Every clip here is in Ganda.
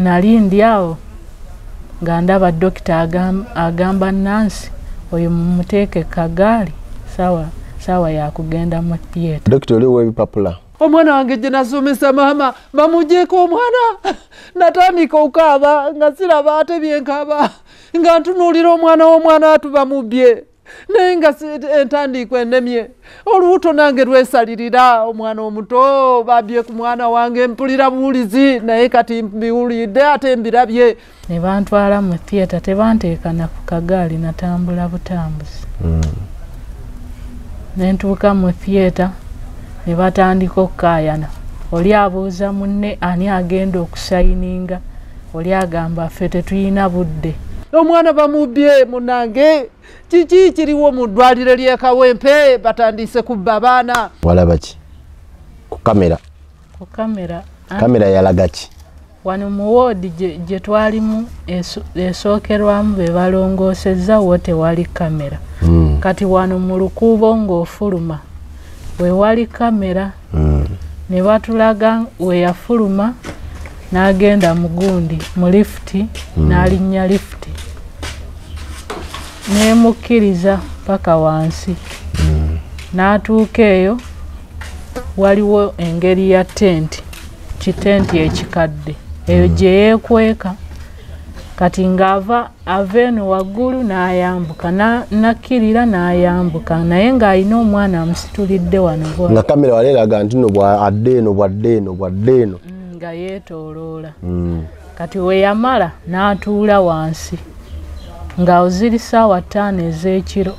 Nali ndi awo nga ndaba dokita agamba Nancy oyo mumuteeke kagaali sawa ya kugenda mu theatre. Dokita oli w'ebipapula. Omwana wange gye nasomesa maama bamugyeko omwana, natandika okukaaba nga siraba ate byenkaaba nga ntunuulira omwana w'omwana atu bamubbye, naye nga entandikwa ennemye, olubuto nange lwesalirira omwana omuto babbye ku mwana wange, mpulira buwulizi naye kati mbiwulidde ate mbirabye. Ne bantwala mu theatre, tebanteeka na ku kagaali, natambula butambuzi. Ne ntuuka mu theatre ne batandika okukaayana, oli abuuza munne ani agenda okusayininga, oli agamba ffe tetulina budde. Omwana bamubbye munnange, kiki kiriwo mu ddwaliro ly'e Kawempe batandise kubba abaana. Walaba ki ku kamera? Ku kamera. Kamera yalaga ki? Wano mu woodi gye twalimu esookerwamu be balongoosezza wo tewali kamera. Kati wano mu lukuubo ng'ofuluma we wali kamera. Ne batulaga we yafuluma n'agenda mu gundi mu lifuti, n'alinnya lifuti nemukkiriza paka wansi. N'atuuka eyo waliwo engeri ya tenti, kitenti ekikadde eyo gye yeekweka. Kati ng'ava ava eno waggulu n'ayambuka, nakkirira n'ayambuka, naye ng'alina omwana amusitulidde wano. Nga kamera wali eraga nti nno bw'adda eno bw'adda eno bw'adda eno. Nga yeetooloola. Kati we yamala n'atuula wansi nga ziri ssaawa 5 ez'ekiro.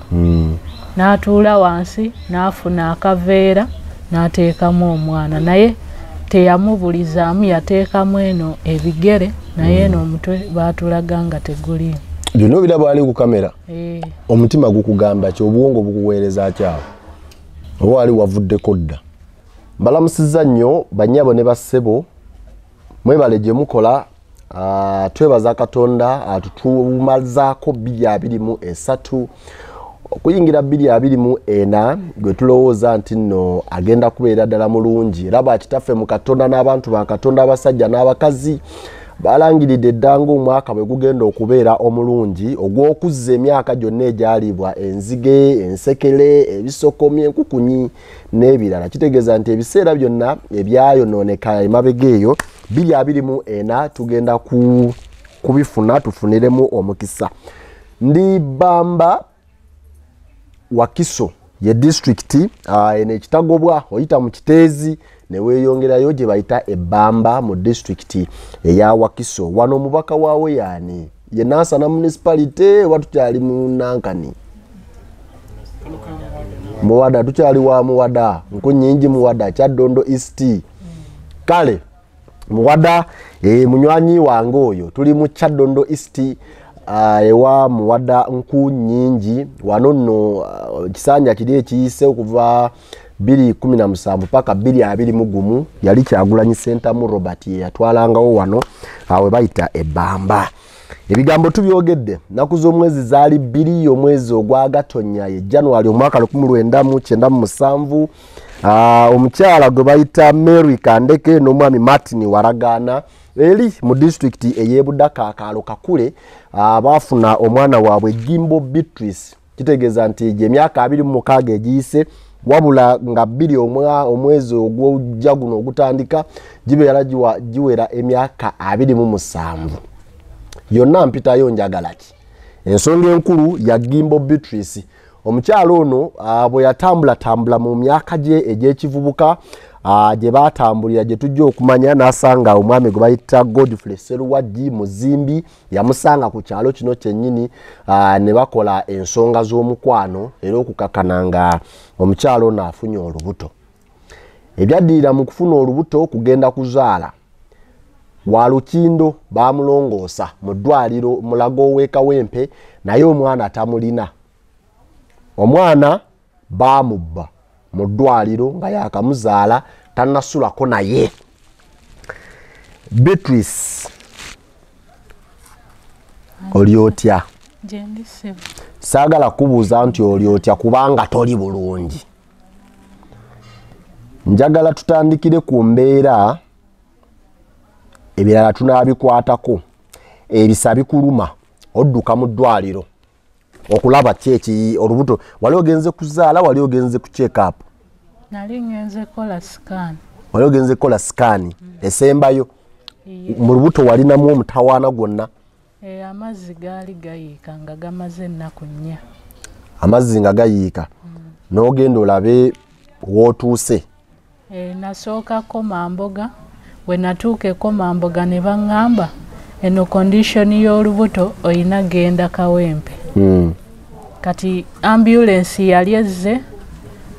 N'atuula wansi n'afuna akaveera n'ateekamu omwana, naye teyamubulizaamu, yateekamu eno ebigere naye eno omutwe baatulaga nga teguliimu. Byonna obiraba wali ku kamera? Omutima gukugamba ki? Obwongo bukuweereza ki awo? Oba wali wavuddeko dda? Mbalamusizza nnyo bannyabo ne bassebo, mwebale gye mukola. Twebaza Katonda atutumazaako 2023 okuyingira 2024 gwe tulowooza nti nno agenda kubeera ddala mulungi. Era bakitaffe mu Katonda n'abantu ba Katonda abasajja n'abakazi balangiridde dda ng'omwaka bwe gugenda okubeera omulungi ogw'okuzza emyaka gyonna egyaliibwa enzige, ensekere, ebisokomye, enkukunyi n'ebirala. Kitegeeza nti ebiseera byonna ebyayonooneka emabega eyo 2024 tugenda kubifuna tufuniremu omukisa. Ndi Bamba Wakiso ye disitulikiti eno ekitagobwa oyita mu Kiteezi ne weeyongerayo gye bayita Ebbamba mu disitulikiti eya Wakiso. Wano omubaka waawe yaani ye Nansana municipality, oba tukyali mu Nankani? Muwada, tukyali wa Muwada, Nkunnyingi Muwada, Kyaddondo East. Kale Muwada munywanyi wange oyo, tuli mu Kyaddondo East ewa Muwada Nkunnyingi. Wano nno ekisanja kiri ekiyise okuva 2017 paka 2021 yali Kyagulanyi Ssentamu Robert ye yatwalangawo wano awe bayita Ebbamba. Ebigambo tubyogedde, nnaku z'omwezi zaali 2 omwezi ogwa Gatonnya ye January omwaka 1997. Omukyala gwe bayita Mary Kandeke n'omwami Martin Waragaana eri mu disitulikiti ey'e Budaka akaalo Kakule baafuna omwana waabwe Gimbo Beatrice. Kitegeeza nti gy'emyaka 26 egiyise, wabula nga 2 omwezi ogw'ojja guno ogutandika gibeera giwera emyaka 27. Yonna mpitayo njagala ki? Ensonga enkulu ya Gimbo Beatrice. Omukyala ono bwe yatambulatambula mu myaka gye egy'ekivubuka gye baatambulira gye tujja okumanya, n'asanga omwami gwe bayita Godfrey Sseruwagi Muzimbi, yamusanga ku kyalo kino kyennyini ne bakola ensonga z'omukwano era okukakana nga omukyala ono afunye olubuto. Ebyaddirira mu kufuna olubuto kugenda kuzaala, Walukindo bamulongoosa mu ddwaliro Mulago w'e Kawempe, naye omwana tamulina. Omwana baamubba mu ddwaliro nga yakamuzaala tannasulako naye. Beatrice, oli otya? Saagala kubuuza nti oli otya kubanga toli bulungi. Njagala tutandikire ku mbeera Ebirala tunaabikwatako. Ebisa bikuluma odduka mu ddwaliro okulaba ki olubuto. Wali ogenze kuzaala, wali ogenze ku check up? Nali ngenze kola scan. Wali ogenze kola scan esembayo? Mu lubuto walinamu omutawaana gwonna? Amazzi gaali gayiika nga gamaze ennaku 4. Amazzi nga gayiika. N'ogenda olabe wootuuse? Nasooka Komamboga. We natuuka e Komamboga ne baŋŋamba eno condition y'olubuto oyina genda Kawempe. Kati ambulensi yali ezze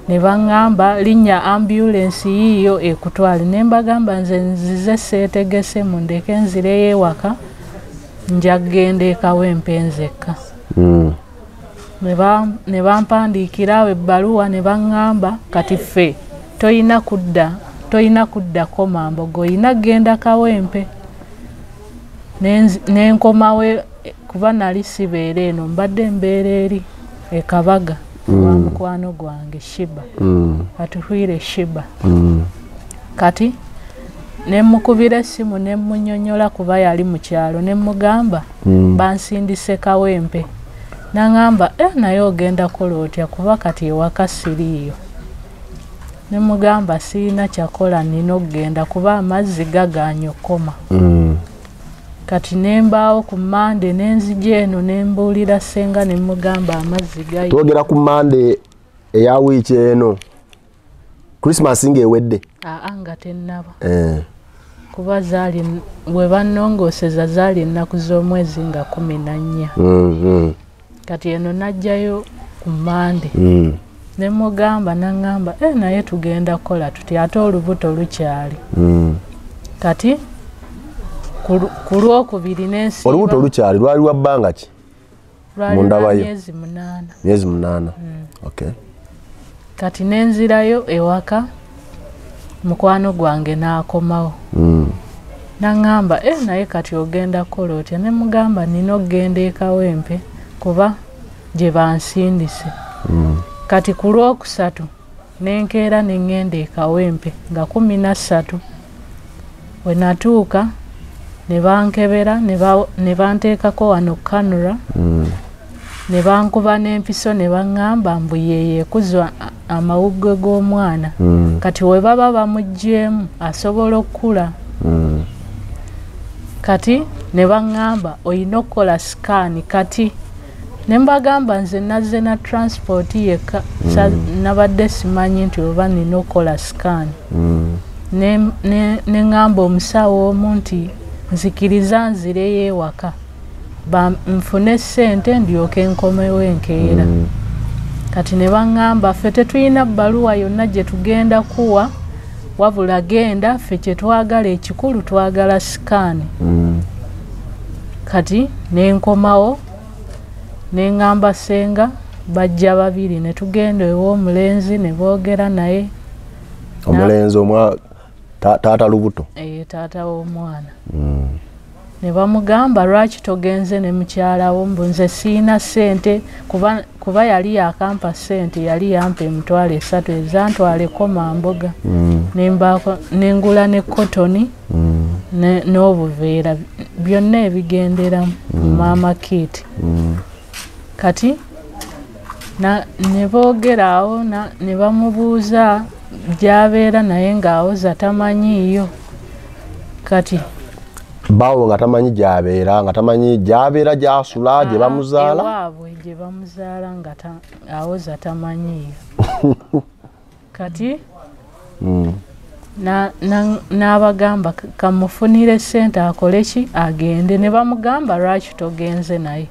ne baŋŋamba linnya ambulensi yiiyo ekutwale. Ne mbagamba nze nzize seetegese, mundeke nzireyo ewaka, nja kugenda e Kawempe nzekka. Ne bampandiikira awo ebbaluwa ne baŋŋamba kati ffe toyina kudda Komamboga, oyina kugenda Kawempe. Ne nkomawo kuba nali sibeera eno, mbadde mbeera eri e Kabaga wa mukwano gwange Shiba, atuhwire Shiba. Kati ne mukubira essimu ne mmunnyonnyola kuba yali mu kyalo, ne mmugamba bansindise Kawempe. N'aŋŋamba naye ogenda kola otya kuba kati ewaka siriiyo. Ne mugamba sirina kyakola, nina okugenda kuba amazzi gagaanye okukoma. Kati ne mbaawo ku Mmande ne nzija eno ne mbuulira ssenga ne mugamba amazzi gayiika. Twogera ku Mmande eya wiiki eno, Christmas ng'ewedde? Aa, nga tennaba. Kuba zaali we bannongooseza zaali ennaku z'omwezi nga 14. Kati eno najjayo ku Mmande. Ne mugamba n'aŋŋamba naye tugenda kukola tuti ate olubuto lukyali. Kati ku lwokubiri n'ensiiba. Olubuto lukyali lwali lwa bbanga ki? Lwali lwa myezi 8. Myezi 8. Okay. Kati nenzirayo ewaka, mukwano gwange n'akomawo. N'aŋŋamba naye kati ogenda kukola otya? Ne mugamba nina okugenda e Kawempe kuba gye bansindise. Kati ku lwokusatu nenkeera ne ŋŋenda e Kawempe nga 13. We natuuka ne bankebera ne banteekako wano kanura. Ne bankuba n'empiso ne baŋŋamba mbu yeekuzwa amawuggwe g'omwana. Kati we baba bamuggyeemu asobola okukula. Kati ne baŋŋamba oyina okukola sikaani. Kati ne mbagamba nze nazze na transport yekka, nabadde simanyi nti oba nina okukola sikaani. Ne ŋŋamba omusawo omu nti nzikiriza nzireyo ewaka nfune ssente ndyoke nkomewo enkeera. Kati ne baŋŋamba ffe tetulina bbaluwa yonna gye tugenda kuwa, wabula genda, ffe kye twagala ekikulu twagala sikaani. Kati ne nkomawo ne ŋŋamba ssenga bajja babiri ne tugenda ew'omulenzi ne boogera naye. Omulenzi omwa taata lubuto? Taata w'omwana. Ne bamugamba lwaki togenze ne mukyala wo, mbu nze siina ssente kuba yali yakampa ssente, yali yampa 30,000 ezantwala e Komamboga. Ne ngula ne kotoni n'obuveera byonna ebigenderamu maama kit. Kati ne boogera awo ne bamubuuza gy'abeera naye ng'awoza tamanyiiyo. Kati bawo nga tamanyi gy'abeera, nga tamanyi gy'abeera gy'asula gye bamuzaala? Ewaabwe gye bamuzaala nga awoza tamanyiiyo. Kati n'abagamba kamufunire ssente akole ki agende. Ne bamugamba lwaki togenze naye?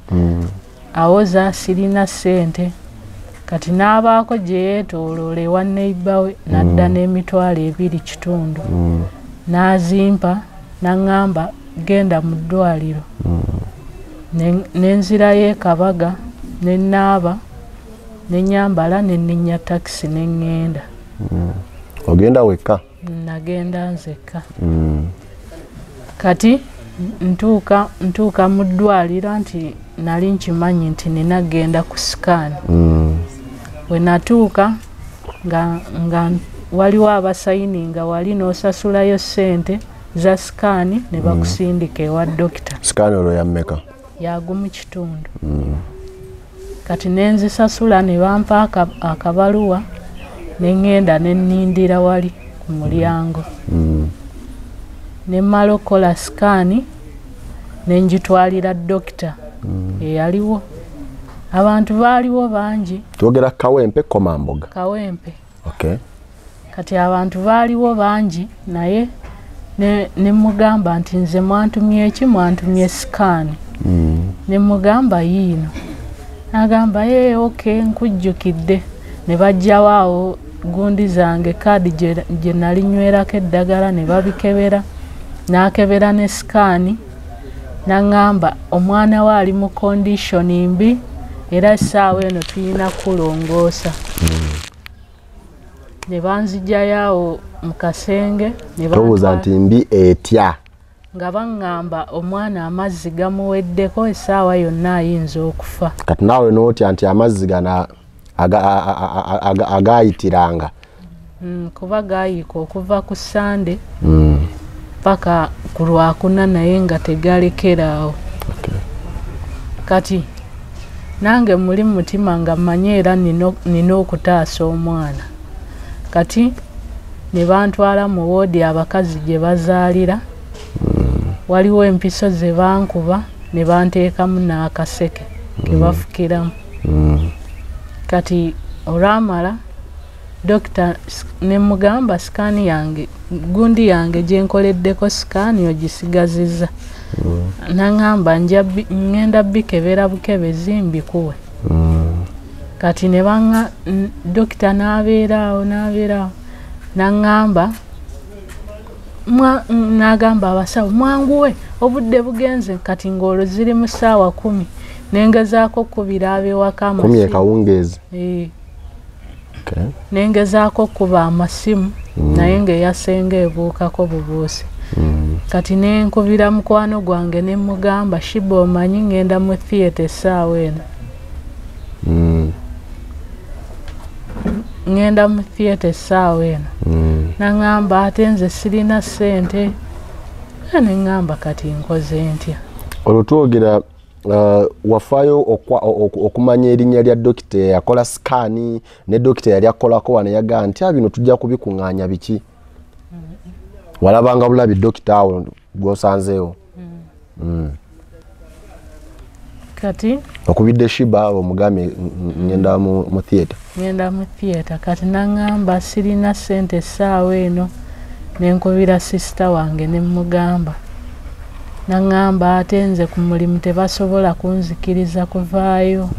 Awoza sirina ssente. Kati n'abaako gye yeetooloola ewa neighbor we n'adda n'2,500. N'azimpa n'aŋŋamba genda mu ddwaliro. Ne nzirayo e Kabaga ne nnaaba ne nnyambala ne nninnya takisi ne ŋŋenda. Ogenda wekka? Nagenda nzekka. Kati ntuuka mu ddwaliro nti nali nkimanyi nti nina genda ku sikaani. We natuuka nga waliwo abasayininga wali n'osasulayo ssente za sikaani ne bakusindika ewa dokita. Sikaani olwo ya mmeka? Yagumu kitundu. Kati nenzisasula ne bampa akabaluwa ne ŋŋenda ne nnindira wali ku mulyango. Ne mmala okukola sikaani ne ngitwalira dokita eyaliwo. Abantu baaliwo bangi. Twogera Kawempe Komamboga? Kawempe. Okay. Kati abantu baaliwo bangi naye ne mugamba nti nze mwantumye ki, mwantumye sikaani. Ne mugamba yiino. Nagamba ye okay nkujjukidde. Ne bajjawo awo gundi zange kaadi gye nali nywerako eddagala ne babikebera. N'akebera ne sikaani n'aŋŋamba omwana we ali mu kondishoni mbi era essaawa eno tulina kulongoosa. Ne banzigyayo awo mu kasenge. Tobuuza nti mbi etya? Nga baŋŋamba omwana amazzi gamuweddeko essaawa yonna ayinza okufa. Kati naawe n'otya nti amazzi gano agayitiranga? Kuba gaayiika okuva ku Sande paka ku Lwakuna naye nga tegalekeraawo. Kati nange muli mutima nga mmanyi era nina okutaasa omwana. Kati ne bantwala mu woodi abakazi gye bazaalira. Waliwo empiso ze bankuba ne banteekamu n'akaseke ke bafukiramu. Kati olwamala dokita ne mugamba sikaani yange gundi yange gye nkoleddeko sikaani ogisigazizza. N'aŋŋamba ŋŋenda bikebera bukebezi mbikuwe. Kati ne dokita n'abeera awo n'aŋŋamba n'agamba abasawo mwanguwe obudde bugenze. Kati ng'olwo ziri mu ssaawa 10 nengezaako okukubira ab'ewaka amasimu. 10 ekawungeezi? Nengezaako okukuba amasimu naye ng'eyasenga ebuukako bubuusi. Kati nenkubira mukwano gwange ne mugamba Shiba omanyi ŋŋenda mu theatre essaawa eno. Ŋŋenda mu theatre essaawa eno. N'aŋŋamba ate nze sirina ssente. Ne ŋŋamba kati nkoze ntya? Olwo twogera wafaayo okumanya erinnya lya dokita eyakola sikaani ne dokita yali akolako wano yagamba nti bino tujja kubikuŋŋaanya biki? Walabanga bulabi dokita awo gw'osanzeewo? Kati okubidde Shiba omugambye ŋŋenda mu theatre. Ŋŋenda mu theatre. Kati n'aŋŋamba sirina ssente essaawa eno. Ne nkubira sisita wange ne mmugamba. N'aŋŋamba ate nze ku mulimu tebasobola kunzikiriza kuvaayo.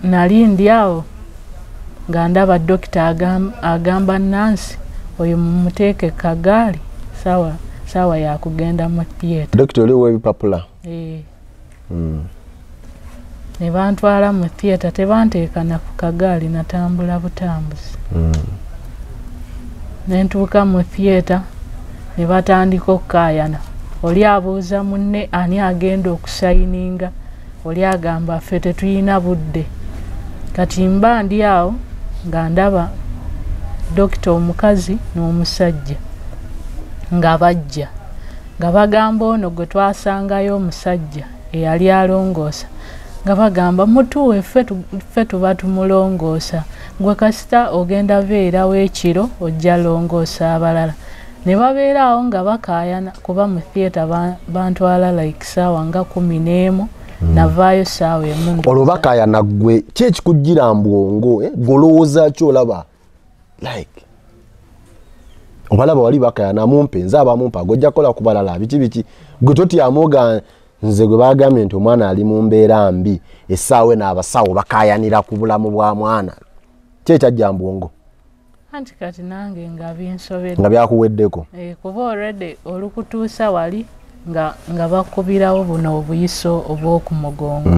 Nali ndi awo nga ndaba dokita agamba nansi oyo mumuteeke kagaali saawa yakugenda mu theatre. Dokita oli ow'ebipapula? Ne bantwala mu theatre tebanteeka na ku kagaali natambula butambuzi. Ne ntuuka mu theatre ne batandika okukaayana. Oli abuuza munne ani agenda okusayininga, oli agamba ffe tetulina budde. Kati mba ndi awo nga ndaba dokita omukazi n'omusajja nga bajja nga bagamba ono gwe twasangayo omusajja eyali alongoosa nga bagamba mutuwe ffe tuba tumulongoosa, gwe kasita ogenda beerawo ekiro ojja longoosa abalala. Ne babeera awo nga bakaayana kuba mu theatre bantwala like ssaawa nga 11 navaayo ssaawa 1. Olwo bakaayana ggwe ki ekikujjira mbwongo gw'olowooza ki olaba like obalaba wali bakaayana mumpe nze abamumpa gojja kukola ku balala biki biki gwe totyamuga nze gwe bagambye nti omwana ali mu mbeera mbi essaawa eno abasawo bakaayanira ku bulamu bwa mwana. Ki ekyajja mbwongo? Anti kati nange nga binsobedde. Nga byakuweddeko? Kuba already olukutuusa wali nga bakubirawo buno obuyiso obw'okumugongo.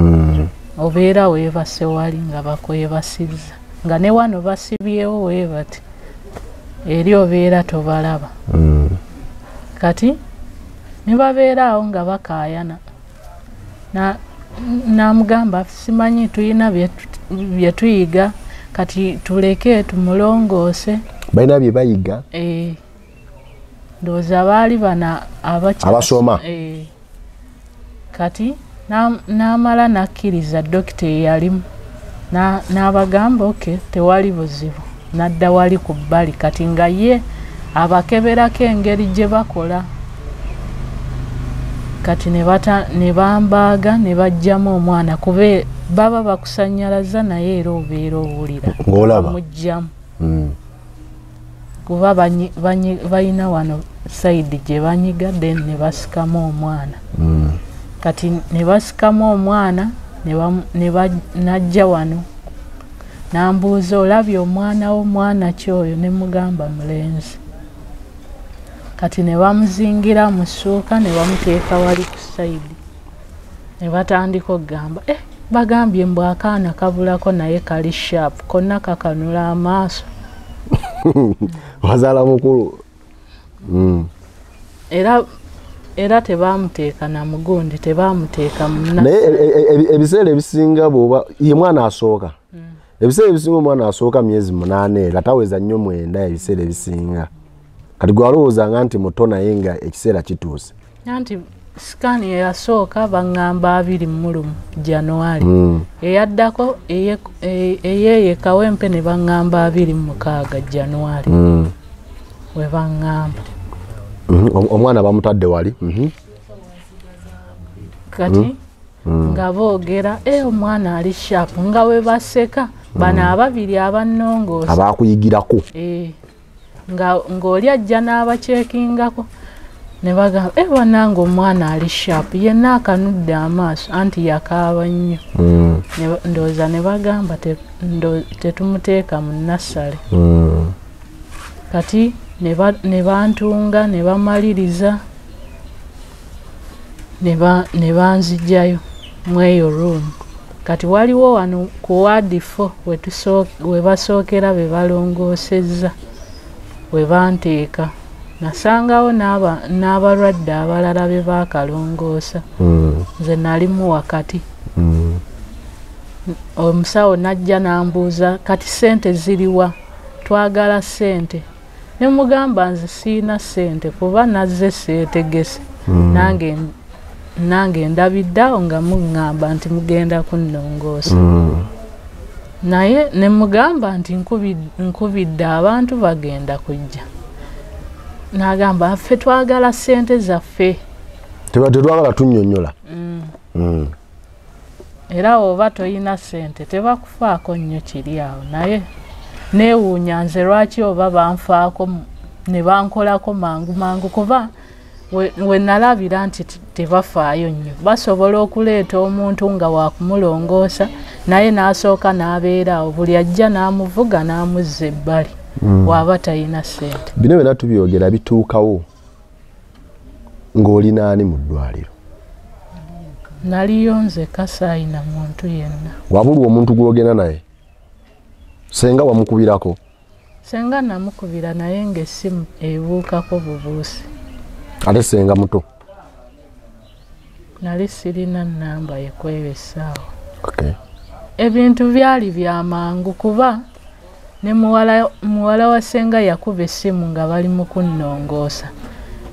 Obeera weebase wali nga bakwebasizza. Nga ne wano basibyewo weebati. Eri obeera tobalaba. Kati ne babeera awo nga bakaayana. Namugamba simanyi tulina bye tuyiga kati tuleke tumulongoose. Balina bye bayiga? Ndowooza baali bana abasoma. Kati n'amala n'akkiriza dokita eyalimu n'abagamba okay, tewali buzibu, n'adda wali ku bbali. Kati nga ye abakeberako engeri gye bakola. Kati ne bambaaga ne baggyamu omwana, kuba baba bakusannyalaza naye era obeera owulira ng'olaba mujjamu. Kuba balina wano sayidi gye banyiga, then ne basikamu omwana. Kati ne basikamu omwana najja wano nambuuza, olabye omwana wo, mwana ki oyo? Ne mugamba mulenzi. Kati ne bamuzingira mu ssuuka ne bamuteeka wali ku sayidi, ne batandika okugamba bagambye mbu akaana kabulako naye kali sharp, konna kakanula amaaso. Wazaala mukulu. Era tebamuteeka na mugundi, tebamuteeka naye ebiseera ebisinga bw'oba ye mwana asooka, ebiseera ebisinga omwana asooka myezi 8 era taweza nnyo 9 ebiseera ebisinga. Kati gwe walowoozanga nti muto naye nga ekiseera kituuse. Anti sikaani eyasooka baŋŋamba 21 Januari. Eyaddako eyeeyo Kawempe ne baŋŋamba 26 Januari. We baŋŋamba. Omwana bamutadde wali. Kati nga boogera omwana ali sharp, nga we baseka bano ababiri abannongoosa abakuyigirako. Ng'oli ajja n'abakyekingako ne bagamba bannange omwana ali sharp, yenna akanudde amaaso, anti yakaaba nnyo. Ndowooza ne bagamba tetumuteeka mu nassale. Kati ne bantunga ne bamaliriza ne banzigyayo mu eyo room. Kati waliwo wano ku ward 4 we basookera be balongoosezza we banteeka. Nasangawo n'abalwadde abalala be baakalongoosa. Nze nalimu wakati. Omusawo n'ajja n'ambuuza kati ssente ziriwa, twagala ssente. Ne mugamba nze siina ssente kuba nazze seetegese. Nange ndabidde awo nga muŋŋamba nti mugenda kunnongoosa. Naye ne mugamba nti nkubidde abantu bagenda kujja. N'agamba ffe twagala ssente zaffe. Tetwagala tunnyonnyola. Era oba toyina ssente tebakufaako nnyo kiri awo. Naye neewuunya nze lwaki oba banfaako ne bankolako mangu mangu, kuba we nalabira nti tebafaayo nnyo. Basobola okuleeta omuntu nga wakumulongoosa naye n'asooka n'abeera awo, buli ajja n'amuvuga n'amuzza ebbali waba talina ssente. Bino byonna tubyogera bituukawo ng'oli naani mu ddwaliro? Naliyo nzekka, saayina muntu yenna. Wabulwa omuntu gw'ogenda naye? Senga wamukubirako? Senga namukubira naye ng'essimu ebuukako bubuusi. Ate senga muto? Nali sirina nnamba ye kw'eyo essaawa. Ebintu byali bya mangu kuba ne muwala wa senga yakuba essimu nga bali mu kunnongoosa.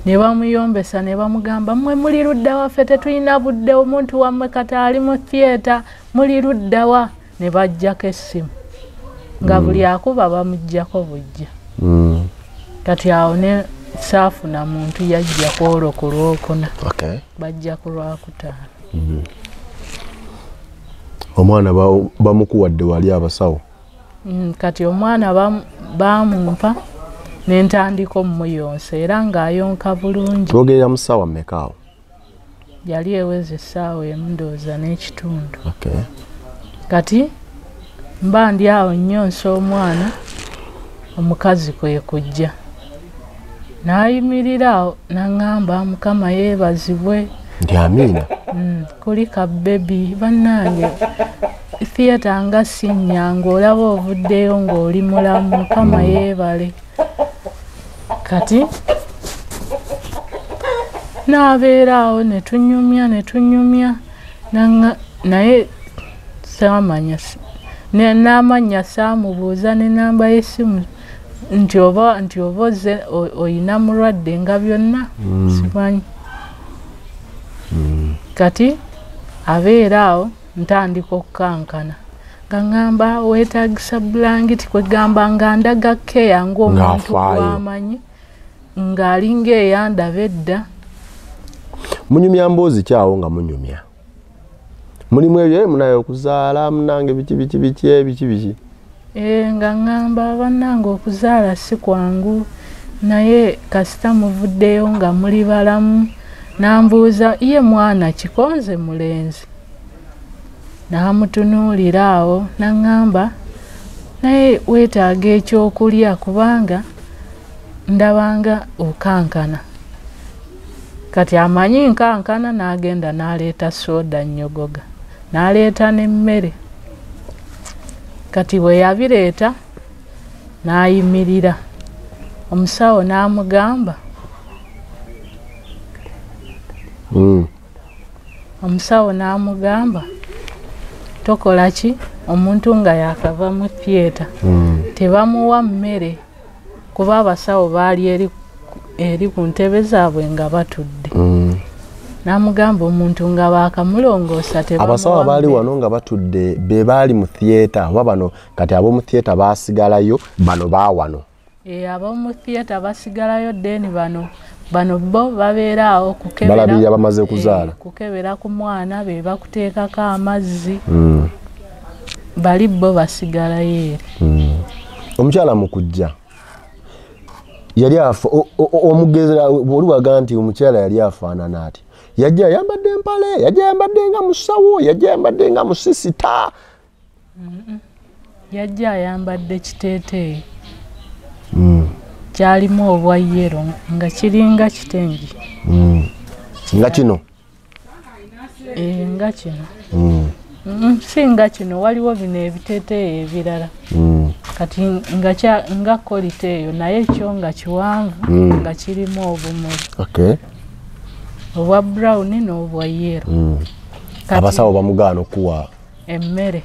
Ne bamuyombesa ne bamugamba mmwe muli ludda waffe, tetulina budde, omuntu wammwe kati ali mu theatre, muli ludda wa? Ne baggyako essimu nga buli akuba bamuggyako bujja. Kati awo ne saafuna muntu yajja ku olwo ku Lwokuna. Bajja ku Lwakutaano. Omwana bamukuwadde wali abasawo? Kati omwana bamumpa ne ntandika omuyonsa era ng'ayonka bulungi. Twogerera mu ssaawa mmeka awo? Yali eweza essaawa 1 ndowooza n'ekitundu. Kati mba ndi awo nnyonsa omwana, omukazi kwe kujja. N'ayimirira awo n'aŋŋamba Mukama yeebazibwe. Nti amiina. Kulika bebi bannange, theatre nga si nnyangu, olaba ovuddeyo ng'oli mulamu, Mukama yeebale. Kati n'abeera awo ne tunyumya naye saamanya n'amannya saamubuuza n'ennamba y'essimu Nti oba ozze oyina mulwadde nga byonna simanyi. Kati abeera awo ntandika okukankana nga ŋŋamba weetaagisa bulangiti, kwegamba nga ndaga keya ng'omuntu gwamanyi ng'alinga eyandaba edda. Munyumya mboozi kyawo nga munyumya mulimu ebyo munaye okuzaala munange biki biki biki biki biki. Nga ŋŋamba bannange okuzaala si kwangu naye kasita muvuddeyo nga muli balamu. Nambuuza ye mwana kikonze mulenzi, n'amutunuulira awo n'aŋŋamba naye weetaaga ekyokulya kubanga ndabanga okankana. Kati amanyi nkankana n'agenda n'aleeta soda nnyogoga n'aleeta n'emmere. Kati bwe yabireeta n'ayimirira, omusawo n'amugamba omusawo n'amugamba tokola ki, omuntu nga yakava mu theatre tebamuwa mmere kuba abasawo baali eri ku ntebe zaabwe nga batudde. N'amugamba omuntu nga baakamulongoosa tebamuwa. Abasawo baali wano nga batudde be baali mu theatre oba bano kati ab'omu theatre baasigalayo bano baawano? Ab'omu theatre basigalayo then bano bo babeera awo kukebera, balabirira bamaze kuzaala, kukebera ku mwana be bakuteekako amazzi. Bali bo basigalayo eri. Omukyala mu kujja yali afa omugezera oli waga nti omukyala yali afaanana ati, yajja ayambadde empale, yajja ayambadde nga musawo, yajja ayambadde nga musisita? Yajja ayambadde kiteeteeyi kyalimu obwa yero nga kiringa kitengi. Nga kino? Nga kino. Si nga kino, waliwo bino ebiteeteeyi ebirala. Kati nga quality eyo naye kyo nga kiwanvu nga kirimu obumuli. Obwa brown n'obwa yero. Abasawo bamugaana okuwa emmere.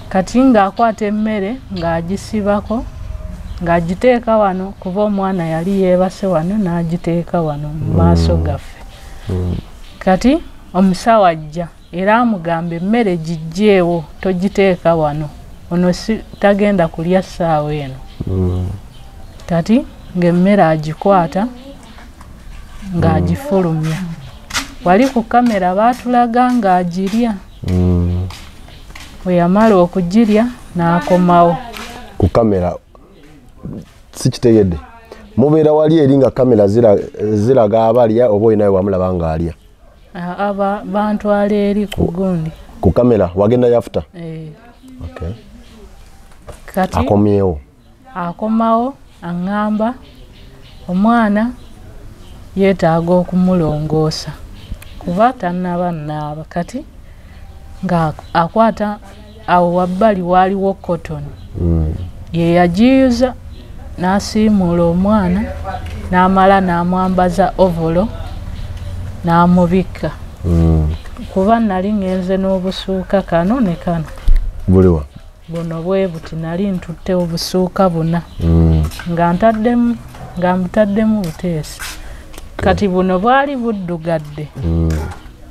Kati ng'akwata emmere ng'agisibako ng'agiteeka wano kuba omwana yali yeebase wano n'agiteeka wano mu maaso gaffe. Kati omusawo ajja era amugamba emmere giggyeewo togiteeka wano, ono si tagenda kulya ssaawa eno. Kati ng'emmere agikwata ng'agifulumya. Wali ku kamera baatulaga ng'agirya. Bwe yamala okugirya n'akomawo. Ku kamera sikitegedde, mubeera wali eri nga kamera ziraga abalya oba olinayo wamulaba ng'alya? Aba bantwala eri ku gundi. Ku kamera wagenda yafuta? Kati akomyewo? Akomawo aŋŋamba omwana yeetaaga okumulongoosa kuba tannaba naaba. Kati nga akwata awo wabbali waaliwo cotton ye yagiyuza n'asiimuula omwana n'amala n'amwambaza ovolo n'amubikka. Kuba nali ngenze n'obusuuka kano ne kano. Buliwa? Buno bwe buti nali ntutte obusuuka buna nga ntaddemu nga mbutaddemu buteesi. Kati buno bwali buddugadde.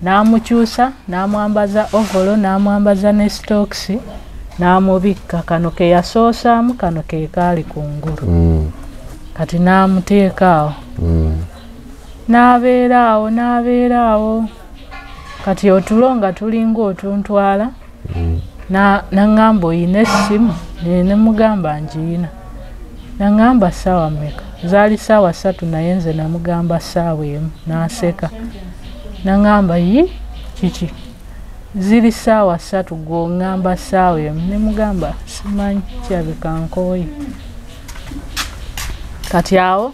N'amukyusa n'amwambaza ovolo n'amwambaza ne sitokisi n'amubikka. Kano ke yasoosaamu kano ke kaali kungulu. Kati n'amuteeka awo. N'abeera awo n'abeera awo. Kati otulo nga tulinga otuntwala n'aŋŋamba oyina essimu? Ne mugamba ngiyina. N'aŋŋamba ssaawa mmeka? Zaali ssaawa 3 naye nze namugamba ssaawa 1 n'aseka. N'aŋŋamba yi kiki? Ziri ssaawa 3 gw'oŋŋamba ssaawa 1. Ne mugamba simanyi kirabika nkooye. Kati awo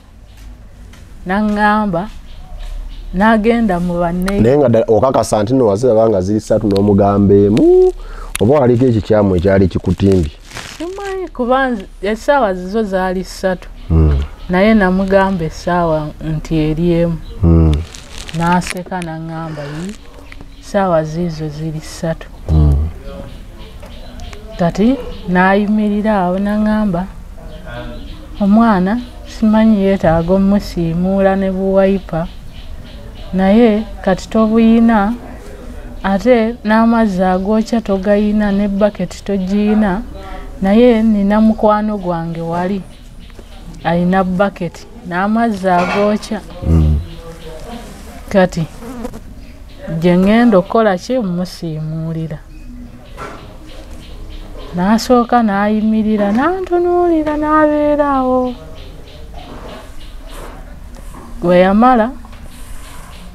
n'aŋŋamba n'agenda mu banne. Naye nga okakasa nti nno waziraba nga ziri 3 n'omugamba emu oba waliko ekikyamu ekyali kikutimbi? Simanyi kuba essaawa zizo zaali 3. Naye namugamba essaawa nti eri emu. N'aseka n'aŋŋamba yi ssaawa ziizo ziri 3. Kati n'ayimirira awo n'aŋŋamba Omwana simanyi yeetaaga omusiimuula ne buwayipa, naye kati tobuyina, ate n'amazzi agookya togayina, ne baketi togiyina, naye nina mukwano gwange wali alina baketi n'amazzi agookya. Kati gye ŋŋenda okukola ki? Mmusiimuulira. N'asooka n'ayimirira n'antunuulira n'abeera awo. Bwe yamala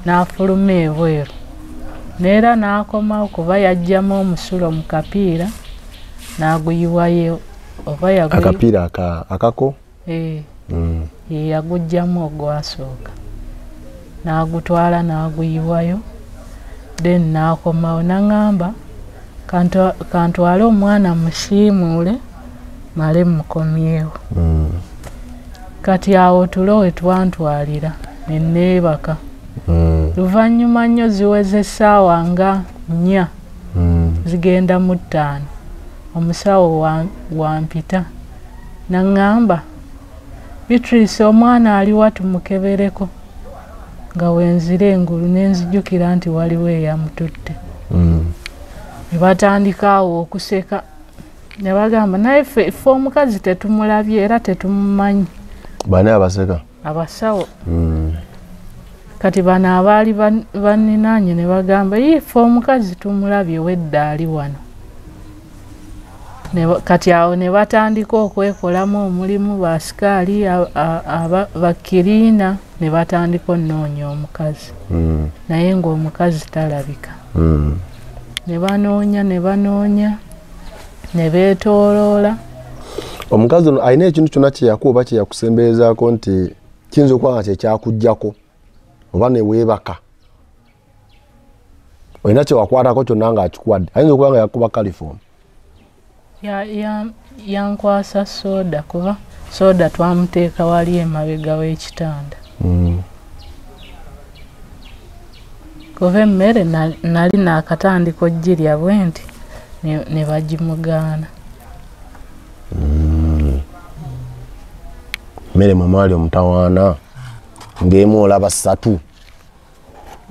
n'afuluma ebweru, neera n'akomawo kuba yaggyamu omusulo mu kapiira n'aguyiwayo oba akapiira akako? Ye yaguggyamu ogwasooka n'agutwala n'aguyiwayo, then n'akomawo n'aŋŋamba kantwale omwana musiimuule male mukomyewo. Kati awo tulo we twantwalira ne neebaka. Luvannyuma nnyo ziweze essaawa nga 4 zigenda mu 5, omusawo wampita n'aŋŋamba, Beatrice omwana aliwa tumukebereko. Nga wenzira engulu ne nzijukira nti waliwo eyamututte. Ne batandika awo okuseka ne bagamba, naye ffe omukazi tetumulabye era tetumumanyi. Bani abaseka? Abasawo. Kati bano abaali banninaanye ne bagamba, ye ffe omukazi tumulabye wedda ali wano. Kati awo ne batandika okwekolamu omulimu, baasikaali bakiriina ne batandika onnoonya omukazi, naye ng'omukazi talabika. Ne banoonya ne banoonya ne beetooloola. Omukazi ono alina ekintu kyonna kye yakuwa oba kye yakusemberezaako nti kiyinza okuba nga kye kyakuggyako oba ne weebaka? Olina kye wakwatako kyonna ng'akikuwadde? Ayinza okuba nga yakuba kalifoomu. Yankwasa soda, kuba soda twamuteeka wali emabega w'ekitanda. Kuba emmere nali naakatandika ogirya bwe nti ne bagimugaana. Mmere mwe mwali omutawaana ng'emu olaba 3.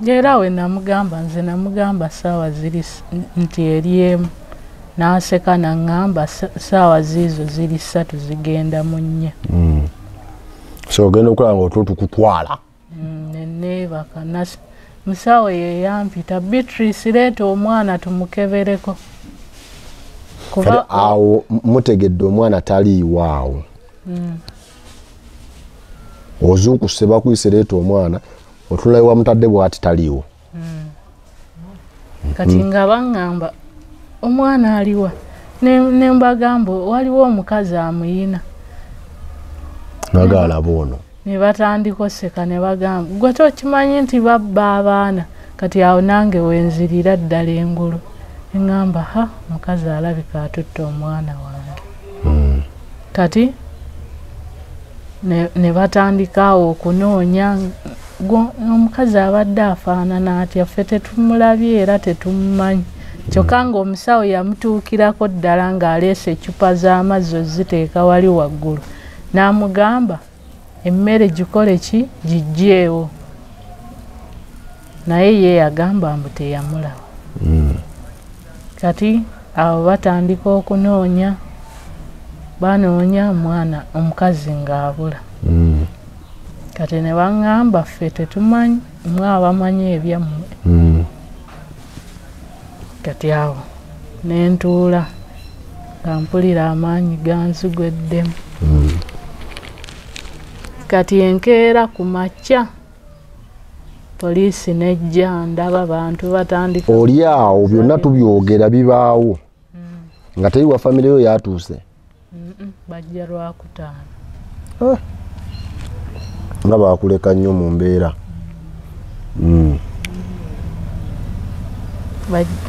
Era we namugamba, nze namugamba ssaawa ziri nti eri emu, n'aseka n'aŋŋamba ssaawa ziizo ziri 3 zigenda mu 4. So ogenda okulaba ng'otulo tukutwala. Ne neebaka. Musawo ye yampita, Beatrice leeta omwana tumukebereko. Kuba awo mutegedde omwana taliiwo awo. Ozuukuse bakuyise leeta omwana, otunulayo wamutadde bw'ati taliiwo. Kati nga baŋŋamba omwana aliwa, ne mbagamba waliwo omukazi amuyina. Nagaalaba ono. Ne batandika oseka ne bagamba, gwe tokimanyi nti babba abaana? Kati awo nange wenzirira ddala engulu ne ŋŋamba, ha, omukazi alabika atutte omwana wange. Kati ne batandika awo okunoonya, omukazi abadde afaanana atya, ffe tetumulabye era tetumumanyi. Kyokka ng'omusawo yamutuukirako ddala ng'aleese eccupa z'amazzi oziteeka wali waggulu, n'amugamba emmere gikole ki, giggyeewo. Naye ye yagamba mbu teyamulaba. Kati awo batandika okunoonya, banoonya omwana omukazi ng'abula. Kati ne baŋŋamba ffe tetumanyi, mmwe abamanyi ebyammwe. Kati awo ne ntuula nga mpulira amaanyi ganzigweddemu. Kati enkeera ku makya poliisi nejja, ndaba bantu batandika. Oli awo byonna tubyogera bibaawo nga teri wa famire yo yatuuse. Bajja Lwakutaano. Nga baakuleka nnyo mu mbeera.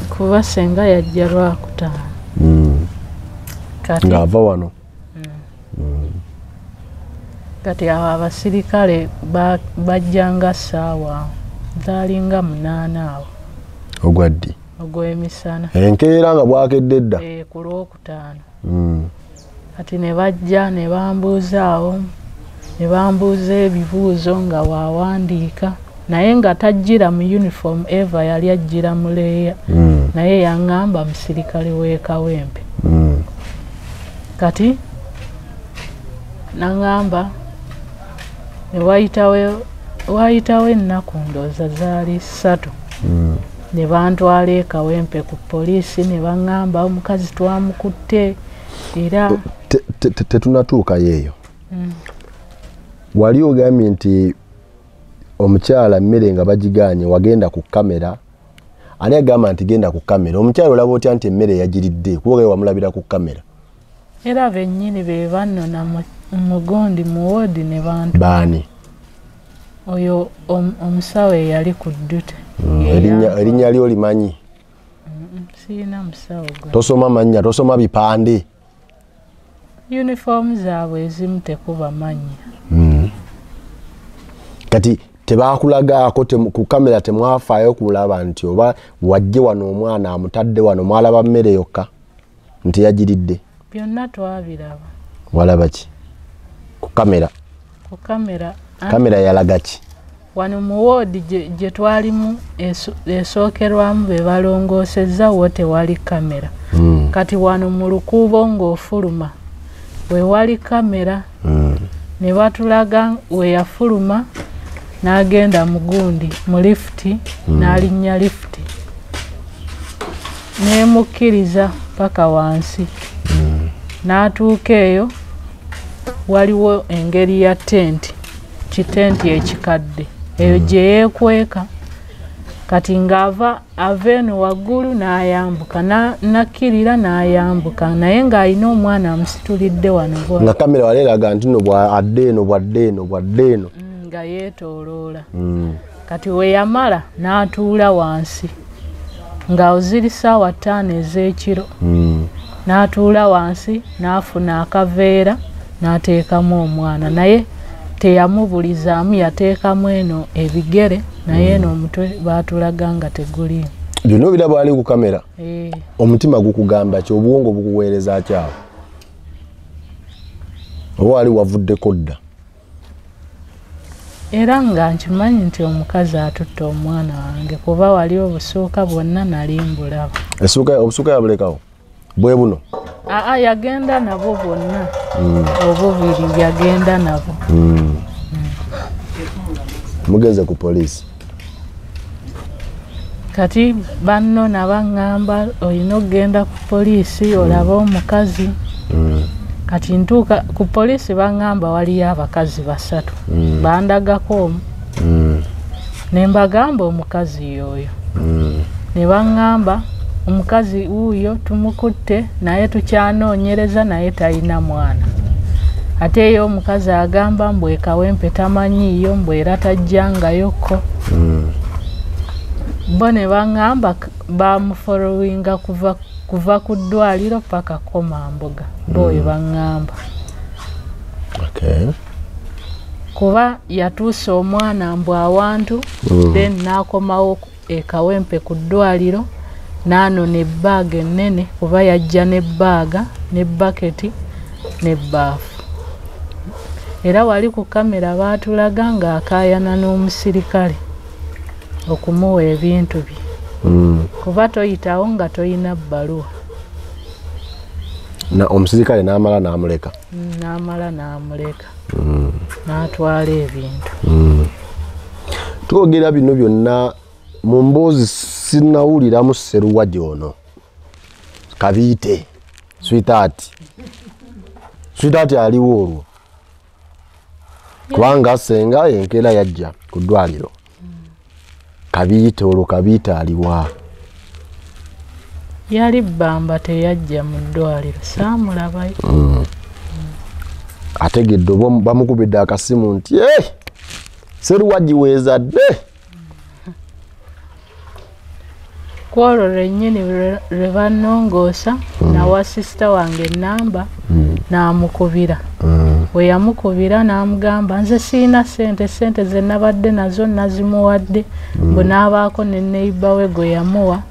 Kuba ssenga yajja Lwakutaano. Ng'ava wano. Kati awo abasirikale bajjanga ssaawa zaalinga 8 awo. Ogwa ddi? Ogw'emisana. Enkeera nga bwakedde dda? Ku Lwokutaano. Kati ne bajja ne bambuuzaawo, ne bambuuza ebibuuzo nga wawandiika, naye nga tajjira mu uniform. Eva yali ajjira mu leeya, naye yaŋŋamba musirikale w'e Kawempe. Kati naŋŋamba ne wayitawo ennaku ndowooza zaali 3, ne bantwala e Kawempe ku poliisi, ne baŋŋamba omukazi twamukutte era tetunatuukayo eyo. Wali ogambye nti omukyala mmere nga bagigaanye, wagenda ku kamera. Ani agamba nti genda ku kamera? Omukyala olaba otya nti emmere yagiridde kuba wamulabira ku kamera? Era bennyini be bannona mugundi mu woodi ne bantu. Baani? Oyo omusawo eyali ku ddute. Erinnya lyo olimanyi? Sirina musawo gwe. Tosoma mannya, tosoma bipande. Uniform zaabwe ezimu tekuba mannya. Kati tebakulagaako ku kamera, temwafaayo kulaba nti oba wajje wano omwana amutadde wano, mwalaba mmere yokka nti yagiridde? Byonna twabiraba. Walaba ki ku kamera? Ku kamera. Kamera yalaga ki? Wano mu woodi gye twalimu esookerwamu be balongoosezza, wo tewali kamera. Kati wano mu lukuubo ng'ofuluma we wali kamera, ne batulaga we yafuluma n'agenda mu gundi mu lifuti, n'alinnya lifuti n'emukkiriza paka wansi, n'atuuka eyo waliwo engeri ya tenti, kitenti ekikadde eyo gye yeekweka. Kati ng'ava ava eno waggulu n'ayambuka, nakkirira n'ayambuka, naye ng'alina omwana amusitulidde wano. Nga kamera wali eraga nti no bw'adde eno bw'adde eno bw'adde eno, nga yeetooloola. Kati we yamala n'atuula wansi nga ziri ssaawa 5 ez'ekiro, n'atuula wansi n'afuna akaveera n'ateekamu omwana, naye teyamubulizaamu, yateekamu eno ebigere, naye eno omutwe baatulaga nga teguliimu. Byonna obiraba wali ku kamera? Omutima gukugamba ki? Obwongo bukuweereza ki awo? Oba wali wavuddeko dda? Era nga nkimanyi nti omukazi atutte omwana wange, kuba wali obusuuka bwonna nali mbulaba. Obusuuka yabulekawo? Bwe buno? Aa, yagenda nabwo bwonna, obubiri yagenda nabwo. Mugenze ku poliisi? Kati banno nabaŋŋamba olina okugenda ku poliisi olabe omukazi. Kati ntuuka ku poliisi baŋŋamba waliyo abakazi 3, bandagako omu, ne mbagamba omukazi y'oyo. Ne baŋŋamba omukazi wuuyo tumukutte, naye tukyanoonyereza, naye talina mwana. Ate ye omukazi agamba mbu e Kawempe tamanyiiyo, mbu era tajjangayokko. Bo ne baŋŋamba bamufolowinga kuva ku ddwaliro paka Komamboga, bo we baŋŋamba. Kuba yatuusa omwana mbu awantu, then n'akomawo e Kawempe ku ddwaliro n'anona ebbaaga ennene, kuba yajja n'ebbaaga n'ebbaketi n'ebbaafu. Era wali ku kamera baatulaga ng'akaayana n'omusirikale okumuwa ebintu bye. Kuba toyitawo nga toyina bbaluwa. Na omusirikale n'amala n'amuleka? N'amala n'amuleka, n'atwala ebintu. Twogera bino byonna mu mboozi sinnawuliramu Sseruwagi ono Kabiite, sweetheart. Sweetheart aliwo olwo kubanga ssenga enkeera yajja ku ddwaliro. Kabiite olwo Kabiite aliwa? Yali Bbamba, teyajja mu ddwaliro, saamulabayo. Ategedde oba bamukubidde akasimu nti Sseruwagi weezadde. Kwolwo lwennyini lwe bannongoosa, nawa sisita wange ennamba n'amukubira. Bwe yamukubira n'amugamba nze sirina ssente, ssente ze nabadde nazo nazimuwadde, mbu n'abaako ne neighbor we gwe yamuwa.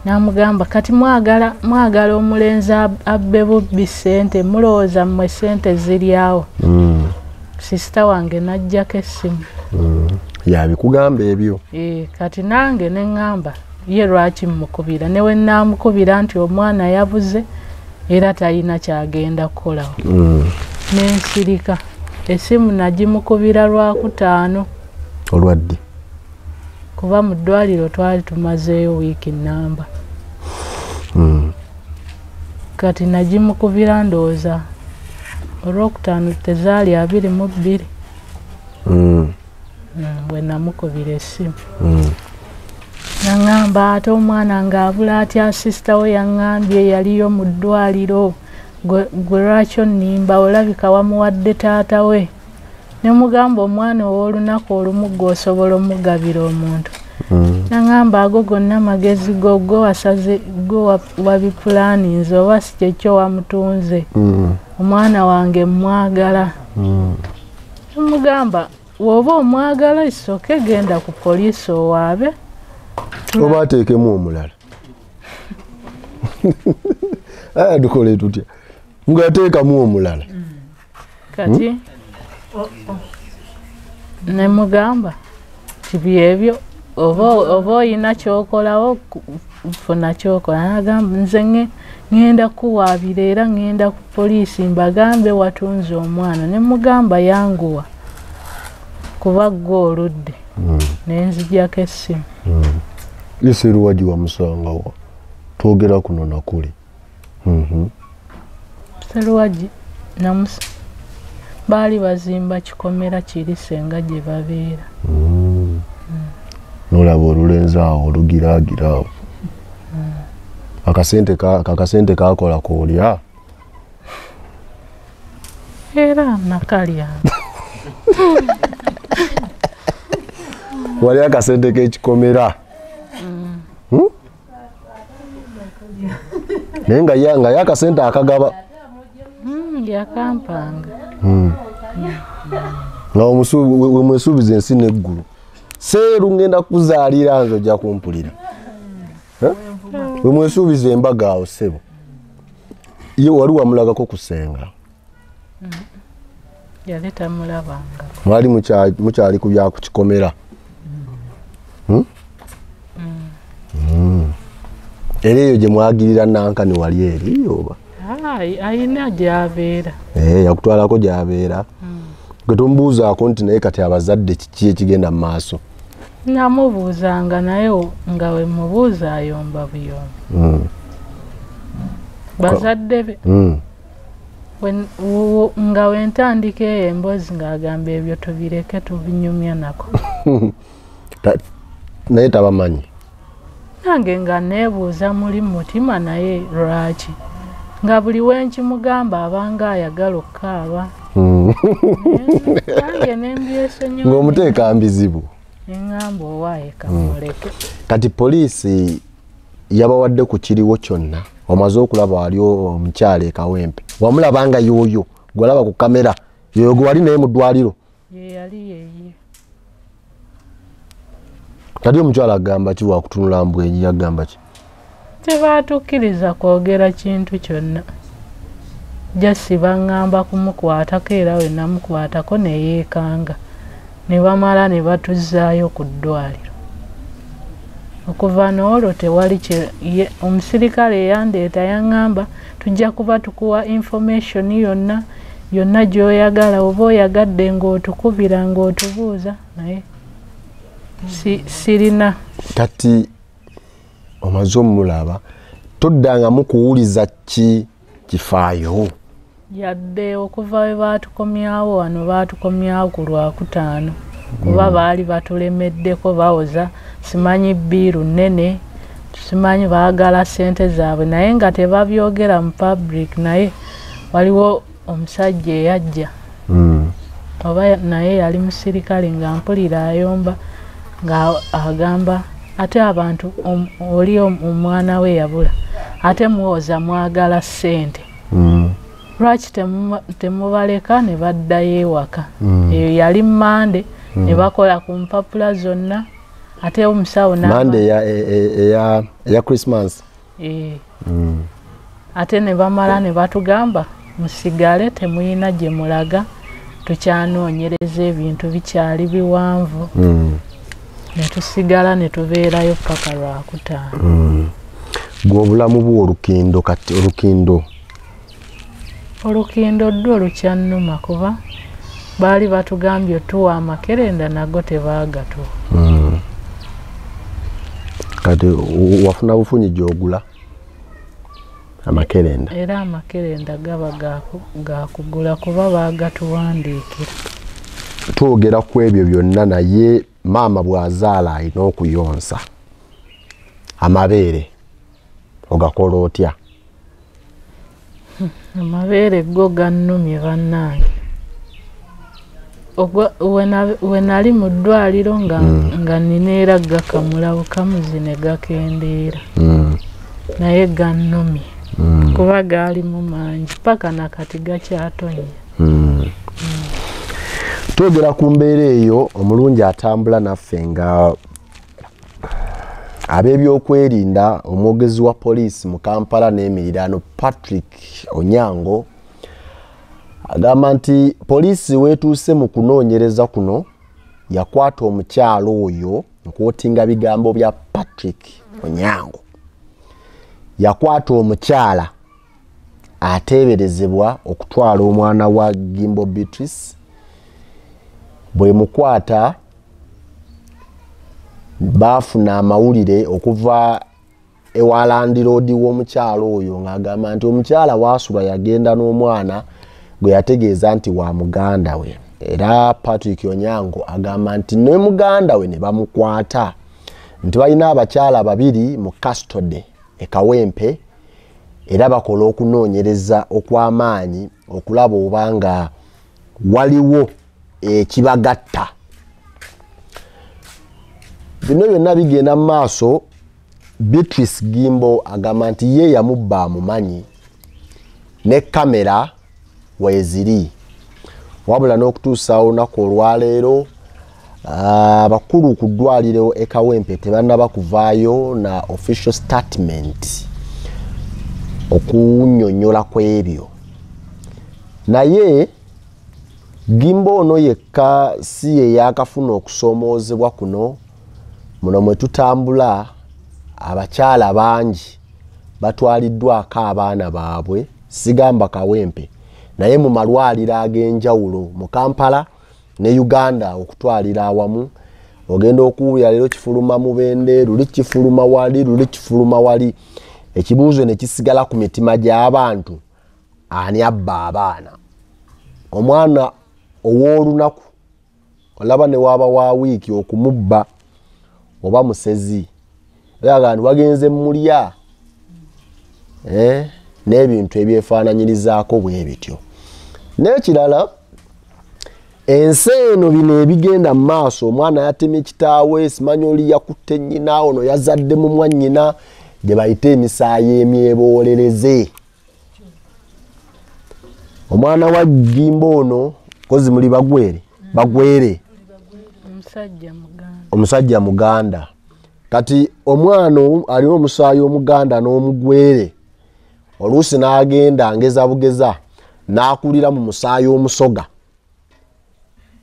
Namugamba kati mwagala omulenzi abbe bubbi ssente, mulowooza mmwe ssente ziri awo. Sisita wange n'ajjako essimu. Yabikugamba ebyo. Kati nange ne ŋŋamba ye lwaki mmukubira, ne we nnaamukubira nti omwana yabuze era talina kyagenda kukolawo. Nensirika. Essimu nagimukubira Lwakutaano. Olwadde? Kuba mu ddwaliro twali tumazeeyo wiiki nnamba. Kati nagimukubira ndowooza Olwokutaano tezaali 22. Bwe namukubira essimu. Naŋŋamba ate omwana ng'abula atya, sisita we yaŋŋambye yaliyo mu ddwaliro, gwe lwaki onnimba, olabika wamuwadde taata we. Ne mugamba omwana ow'olunaku olumu gwe osobola omugabira omuntu. Naŋŋamba ago gonna magezi go, gwe wasaze, gwe wabipulaninze oba si kyekyo wamutunze. Omwana wange mmwagala. Mugamba bw'oba omwagala isooke genda ku poliisi owaabe. Oba ateekemu omulala. Tukole tutya? Ng'ateekamu omulala. Kati ne mugamba ti byebyo oba oyina ky'okolawo funa ky'okola. Nagamba nze ŋŋenda kuwaabira era ŋŋenda ku poliisi mbagambe watunze omwana. Ne mugamba yanguwa kuba ggwe oludde. Ne nzigyako essimu. Seruwagi wamusangawa? Twogera kuno na kuli. Seruwagi baali bazimba kikomera kiri senga gye babeera. Nolaba olulenzi awo olugiraagira awo. Akasente kakola koolya? Era nakalya. Wali akasente k'ekikomera. Naye nga ye akasente akagaba. Yakampanga. Nga wemwesuubiza ensi n'eggulu. Seeru ngenda kuzaalira nze ojja kumpulira. Wemwesuubiza embaga awo ssebo. Ye wali wamulagako kusenga? Yali tamulabangako. Mwali mukyali ku bya ku kikomera? Era eyo gye mwagirira nankani wali eri oba? Ayina gy'abeera. Yakutwalako gy'abeera. Gwe tomubuuzaako nti naye kati abazadde kiki ekigenda mu maaso? Namubuuzanga naye nga we mubuuza ayomba buyombi. Bazadde be. Nga we ntandika eyo emboozi ng'agamba ebyo tubireke tubinyumya nako. Naye tabamanyi? Nange nga neebuuza muli mutima naye lwaki? Nga buli we nkimugamba abanga ayagala okukaaba. Nange ne mbyesonyiwa. Ng'omuteeka mbizibu. Ne ŋŋamba owaaye kamuleke. Kati poliisi yabawadde ku kiriwo kyonna. Omaze okulaba wali omukyala e Kawempe. Wamulaba nga y'oyo gw'olaba ku kamera. Y'oyo gwe wali naye mu ddwaliro. Ye yali yeye. Kati omukyala agamba ki wakutunula mbwenyi yagamba ki? Tebaatukkiriza kwogera kintu kyonna. Jasi baŋŋamba kumukwatako era we namukwatako ne yeekanga. Ne bamala ne batuzzaayo ku ddwaliro. Okuva n'olwo tewali omusirikale eyandeeta yaŋŋamba tujja kuba tukuwa information yonna yonna gy'oyagala oba oyagadde ng'otukubira ng'otubuuza naye sirina. Kati omaze omulaba toddangamu kuwuliza ki kifaayo? Yadde okuva we baatukomyawo wano baatukomyawo ku Lwakutaano kuba baali batulemeddeko bawoza simanyi bbiiru nnene, simanyi baagala ssente zaabwe naye nga tebabyogera mu public. Naye waliwo omusajja eyajja oba naye yali musirikale nga mpulira ayomba nga agamba ate abantu oli omwana we yabula ate muwoza mwagala ssente. Lwaki temubaleka ne baddayo ewaka? Eyo yali Mmande ne bakola ku mpapula zonna Ate omusawo Monday ya Christmas. Ate ne bamala ne batugamba musigale temuyina gye mulaga, tukyanoonyereza ebintu bikyali biwanvu. Ne tusigala ne tubeerayo paka Lwakutaano. Gwe obulamu bwo olukindo kati olukindo ddo lukyannuma kuba baali batugambye otuwa amakerenda nago tebaagatuwa. Kati wafuna bufunyi gy'ogula amakerenda? Era amakerenda gaba gakugula kuba baagatuwandiikira. Twogera ku ebyo byonna, naye maama bw'azaala alina okuyonsa amabeere, ogakola otya? Amabeere go gannumye bannange. We nali mu ddwaliro nga nina era gakamula bukamuzi ne gakendeera. Naye gannumye kuba gaalimu mangi paka nakati gakyatonnya. Twogera ku mbeera eyo, omulungi atambula naffe nga ab'ebyokwerinda, omwogezi wa poliisi mu Kampala n'emiriraano Patrick Onyango agamba nti poliisi weetuuse mu kunoonyereza kuno yakwata omukyalo oyo, nkwotinga bigambo bya Patrick Onyango, yakwata omukyala ateeberezebwa okutwala omwana wa Gimbo Beatrice. Bwe mukwata baafuna amawulire okuva ewa landiroodi w'omukyalo oyo ng'agamba nti omukyala waasula yagenda n'omwana gwe yategeeza nti wa muganda we. Era Patrick Onyango agamba nti ne muganda we ne bamukwata, nti balina abakyala babiri mu custody e Kawempe, era bakola okunoonyereza okw'amaanyi okulaba obanga waliwo ekibagatta. Bino byonna bigenda mu maaso. Beatrice Gimbo agamba nti ye yamubba amumanyi ne kamera weeziri, wabula n'okutuusa olunaku olwaleero abakulu ku ddwaliro e Kawempe tebannaba kuvaayo na official statement okunnyonnyola ku ebyo. Naye Gimbo ono yekka si ye yakafuna okusoomoozebwa kuno. Muno mwe tutambula abakyala bangi batwaliddwako abaana baabwe, sigamba Kawempe, naye mu malwaliro ag'enjawulo mu Kampala ne Uganda okutwalira awamu. Ogenda okuwulira leero kifuluma Mubende, luli kifuluma wali, luli kifuluma wali. Ekibuuzo ne kisigala ku mitima gy'abantu, ani abba abaana? Omwana ow'olunaku olaba ne waaba wa wiiki okumubba oba musezi, era nti wagenze mulya n'ebintu ebyefaananyirizaako bwe bityo. N'ekirala, ensi eno bino ebigenda mu maaso, omwana yatemye kitaawe, simanyi oli yakutte nnyina, ono yazadde mu mwannyina, gye bayita emisaayi emyeboolereze. Omwana wa Gimbo ono kozi muli bagwere, bagwere. Omusajja Muganda. Kati omwana alina omusaayi omuganda n'omugwere, oluusi n'agenda ngeza bugeza n'akulira mu musaayi omusoga.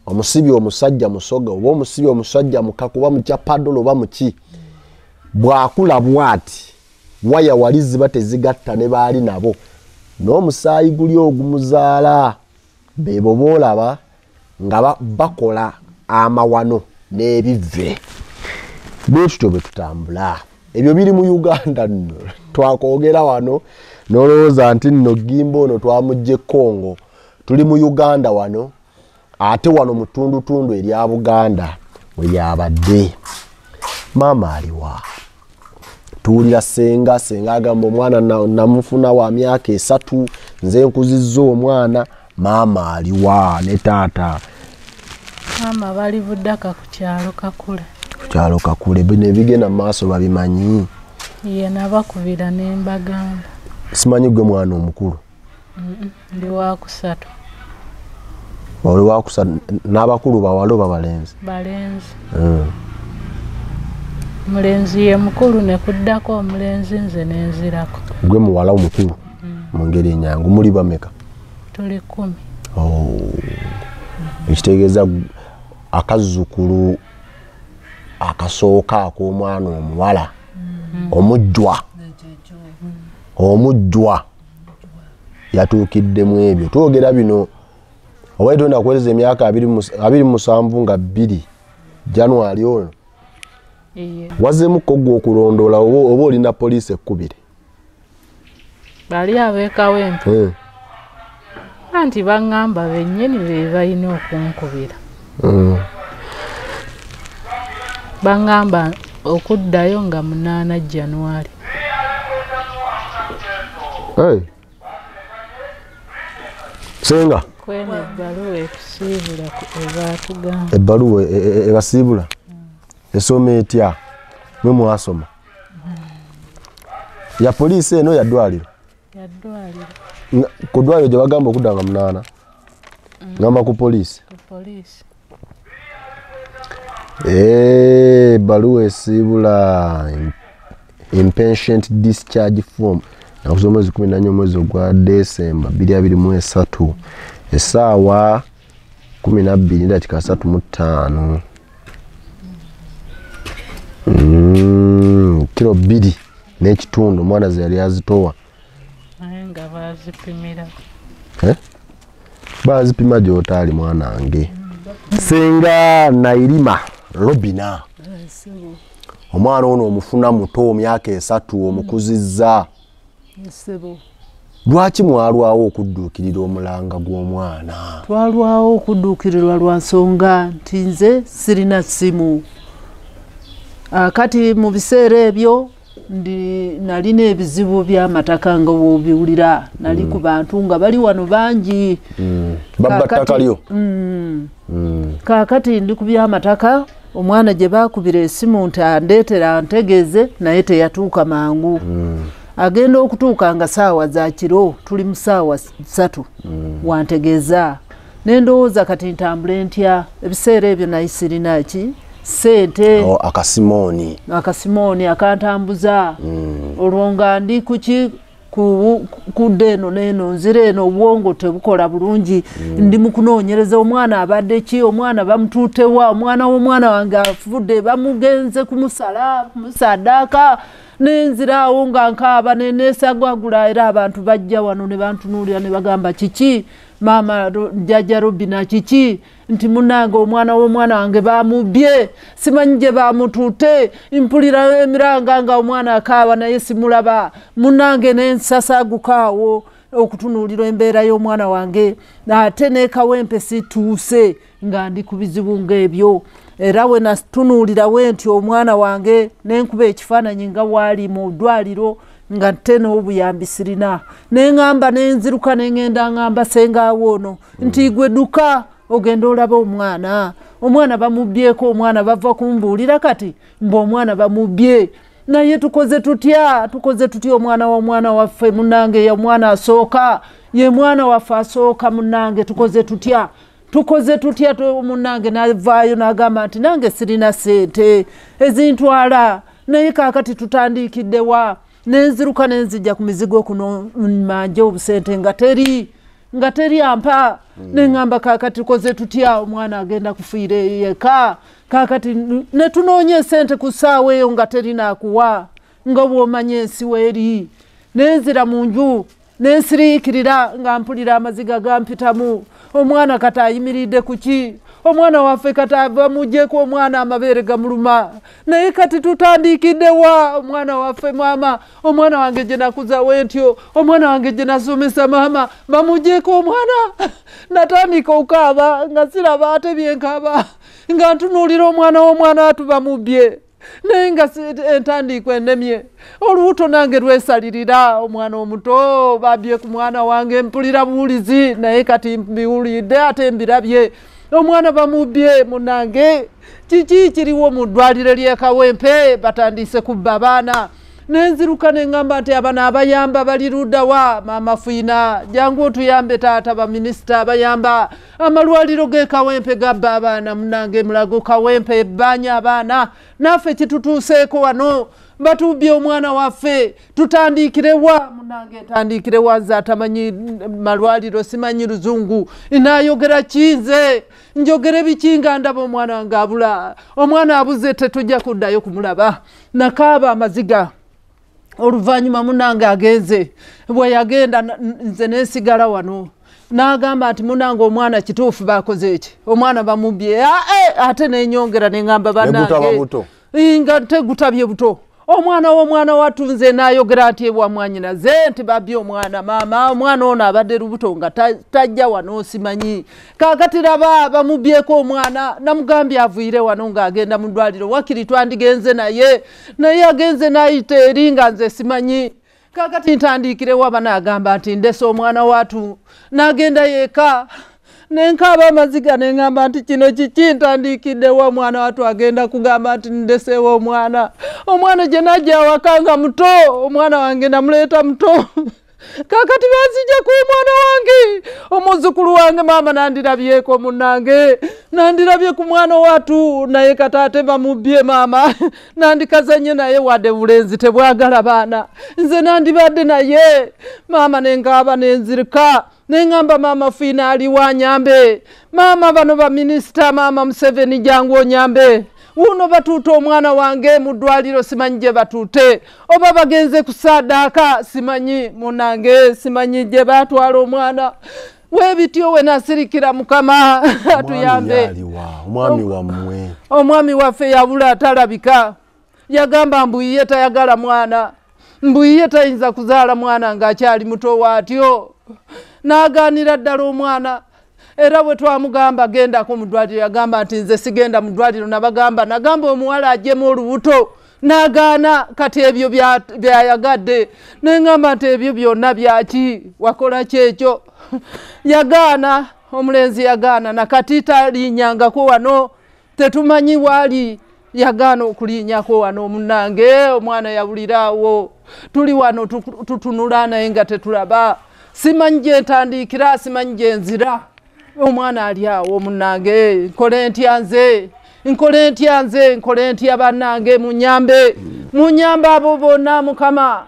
Omusibi omusajja musoga oba omusibi omusajja mukaku oba mukyapadolo oba muki, bw'akula bw'ati waya wali ziba tezigatta ne baali nabo, n'omusaayi guli ogumuzaala bebo boolaba nga bakola amawano n'ebivve. Bwe tutyo bwe tutambula. Ebyo biri mu Uganda nno twakwogera wano n'olowooza nti nno Gimbo ono twamugye Congo. Tuli mu Uganda wano, ate wano mu ttundutundu erya Buganda we yabadde. Maama aliwa? Tuwulira senga, senga agamba omwana namufuna wa myaka 3, nze nkuzizza omwana. Maama aliwa ne taata? Maama bali Budaka ku kyalo Kakule. Ku kyalo Kakule, bino ebigenda mu maaso babimanyi? Ye nabakubira ne mbagamba. Simanyi gwe mwana omukulu? Ndi wakusatu. Oli wakusatu, n'abakulu bawala oba balenzi? Balenzi. Mulenzi ye mukulu ne kuddako omulenzi nze nenzirako. Gwe muwala omukulu mu ngeri enyangu. Muli bameka? Tuli 10. Ekitegeeza akazzukulu akasooka ak'omwana omuwala omujjwa omujjwa yatuukiddemu ebyo. Twogera bino oba tonda kuweereza emyaka 27 nga 2 January ono. Wazzeemu ggwe okulondoola oba olina poliisi ekkubire? Bali ab'e Kawempe anti baŋŋamba bennyini be balina okunkubira. Baŋŋamba okuddayo nga 8 January. Senga kwene ebbaluwa ekusiibula ebaatugamba. Ebbaluwa ebasiibula esoma etya? Mwe mwasoma ya poliisi eno ya ddwaliro? Ya ddwaliro. Ku ddwaliro gye bagamba okudda nga 8 ngamba ku poliisi. Ku poliisi. Ebbaluwa esiibula impatient discharge form nakuza omwezi 14 omwezi ogwa Desemba 2023 essaawa 12:35. Kiro 2 n'ekitundu omwana ze yali azitowa. Naye nga baazipimira. Baazipima gy'otaali mwanange. Senga Nairima Robina, omwana ono omufuna muto myaka 3 omukuzizza. Lwaki mwalwawo okudduukirira omulanga gw'omwana? Twalwawo okudduukirirwa lwa nsonga nti nze sirina ssimu. Kati mu biseera ebyo nalina ebizibu by'amataka nga bw'obiwulira. Nali ku bantu nga bali wano bangi. Babba ttaka lyo. Kaakati ndi ku by'amataka, omwana gye baakubira essimu nti andeetera antegeeze, naye teyatuuka mangu. Agenda okutuuka nga saawa za kiro, tuli mu saawa 3 wantegeeza. Nendowooza kati ntambule ntya, ebiseera ebyo naye sirina ki sente. Akasimooni. Akasimooni akantambuza. Olwo nga ndi kuki kudda eno n'eno nzira eno, obwongo tebukola bulungi. Ndi mu kunoonyereza omwana abadde ki, omwana bamutuutewa, omwana w'omwana wange afudde, bamugenze kumusala kumusaddaaka. Nenziraawo nga nkaaba neneesagwagula, era abantu bajja wano ne bantunuulira ne bagamba kiki maama jjajja Robina kiki, nti munnange omwana w'omwana wange bamubbye, simanyi gye bamututte, mpulira emiranga nga omwana akaaba naye simulaba. Munnange nensasagukaawo okutunuulira embeera y'omwana wange, ate n'e Kawempe situuse nga ndi ku bizibu ng'ebyo. Era we natunuulirawo nti omwana wange nenkuba ekifaananyi nga waali mu ddwaliro nga nte n'obuyambi sirina. Neŋŋamba nenziruka neŋŋenda ŋŋamba sengaawo ono nti gwe dduka ogenda olaba omwana. Omwana bamubbyeko, omwana bava kumbuulira kati mbu omwana bamubbye. Naye tukoze tutya? Tukoze tutya omwana w'omwana waffe munnange, ye omwana asooka, ye mwana waffe asooka munnange, tukoze tutya? Tukoze tutya munnange? N'avaayo n'agamba nti nange sirina ssente ezintwala, naye kaakati tutandikiddewa? Nenziruka nenzijja ku mizigo kuno manje obusente nga teri ampa. Neŋŋamba kaakati tukoze tutya, omwana agenda kufiira yeka. Kaakati ne tunoonya esente ku ssaawa eyo nga teri naakuwa, nga bw'omanya ensi weeri. Nenzira mu nju nensiriikirira nga mpulira amaziga gampitamu. Omwana kati ayimiridde ku ki? Omwana waffe kati bamuggyeko omwana amabeere gamuluma, naye kati tutandikiddewa? Omwana waffe maama, omwana wange gye nakuzawo ntyo, omwana wange gye nasomesa maama, bamuggyeko omwana. Natandika okukaaba nga siraba ate byenkaaba, nga ntunuulira omwana w'omwana watu bamubbye, naye nga entandiikwa ennemye. Olubuto nange lwesalirira, omwana omuto babbye ku mwana wange, mpulira buwulizi naye kati mbiwulidde ate mbirabye. Omwana bamubbye munnange. Kiki kiriwo mu ddwaliro ly'e Kawempe? Batandise kubba abaana. Nenziruka nengamba nti abana abayamba bali ludda wa? Maama Fiina jangu otuyambe taata, baminisita abayamba amalwaliro ge Kawempe gabba abaana munange, Mulago Kawempe ebbanya abaana, naffe kitutuuseeko wano, batubbye omwana waffe, tutandiikirewa munange, ntandiikirewa nze atamanyi malwaliro, simanyi luzungu, naayogera kinze njogere biki nga ndaba omwana wange abula, omwana abuze tetujja kuddayo kumulaba. Nakaaba amaziga. Oluvannyuma munange agenze, bwe yagenda nze nesigala wano, n'agamba nti munange omwana kituufu bakoze eki, omwana bamubbye, ate nenyongera neŋŋamba bannange nga tegutabye buto, omwana w'omwana wattu nze naayogera nti ewa mwanyinaze nti babbye omwana, maama omwana ono abadde lubuto nga tajja wano simanyi, kaakati laba bamubbyeko omwana, namugambye avuire wano ng'agenda mu ddwaliro, wakiri twandigenze naye, naye agenze n'ayita eri nga nze simanyi, kaakati ntandiikirewo banaagamba nti ndese omwana wattu, n'agenda yeka nenkaaba amaziga neŋŋamba nti kino kiki ntandiikiddewo omwana wattu, agenda kugamba nti ndeseewo omwana, omwana gye najja awaka nga muto, omwana wange namuleeta muto, kaakati banzijjako omwana wange, omuzzukulu wange maama nandirabyeko munnange, nandirabye ku mwana wattu, naye kati ate bamubbye maama, nandikazanye naye wadde bulenzi tebwagala baana, nze nandibadde naye maama, nenkaaba nenzirika neŋŋamba maama Fiina aliwa anyambe, maama bano baminisita, maama Museveni jangu onyambe, wuno batuute omwana wange mu ddwaliro simanyi gye batuute, oba bagenze kusaadaaka simanyi munange, simanyi gye batwala omwana, weebityo we nasirikira Mukama atuyambe. Omwami wammwe, omwami waffe yabula atalabika, yagamba mbu ye tayagala mwana, mbu ye tayinza kuzaala mwana ng'akyali muto waatyo, n'agaanira ddala omwana. Era bwe twamugamba gendako mu ddwaliro yagamba nti nze sigenda mu ddwaliro, nabagamba nagamba omuwala aggyemu olubuto n'agaana, kati ebyo byayagadde, neŋŋamba nti ebyo byonna byaki, wakola ki ekyo? Yagaana, omulenzi yagaana, nakati talinnyangako wano, tetumanyi waali, yagaana okulinnyako wano munnange, omwana yabuliraawo, tuli wano tutunula naye nga tetulaba, simanyi gye ntandiikira, simanyi gye nzira, omwana ali awo munnange, nkole ntya nze, nkole ntya nze, nkole ntya bannange, munyambe, munyambe abo bonna Mukama,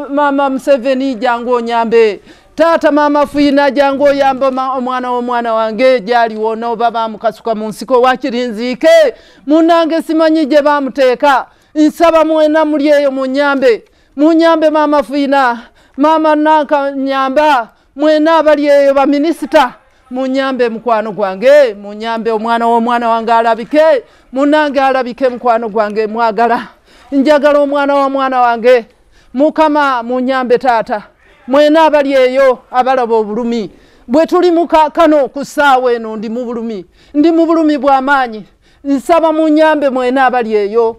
maama Museveni jangu onyambe, taata maama Fiina jangu oyambe omwana w'omwana wange gyali wonna, oba baamukasuka mu nsiko wakiri nziike munnange, simanyi gye baamuteeka, nsaba mwena muli eyo munyambe, munyambe maama Fiina, maama Nanka nyamba, mwena abali eyo baminisita munyambe mukwano gwange, munyambe omwana w'omwana wange alabike, munnange alabike mukwano gwange, mwagala njagala omwana w'omwana wange, Mukama munyambe taata, mwena abali eyo abalaba obulumi bwe tuli kano ku ssaawa eno, ndi mu bulumi, ndi mu bulumi bw'amaanyi, nsaba munyambe mwena abali eyo,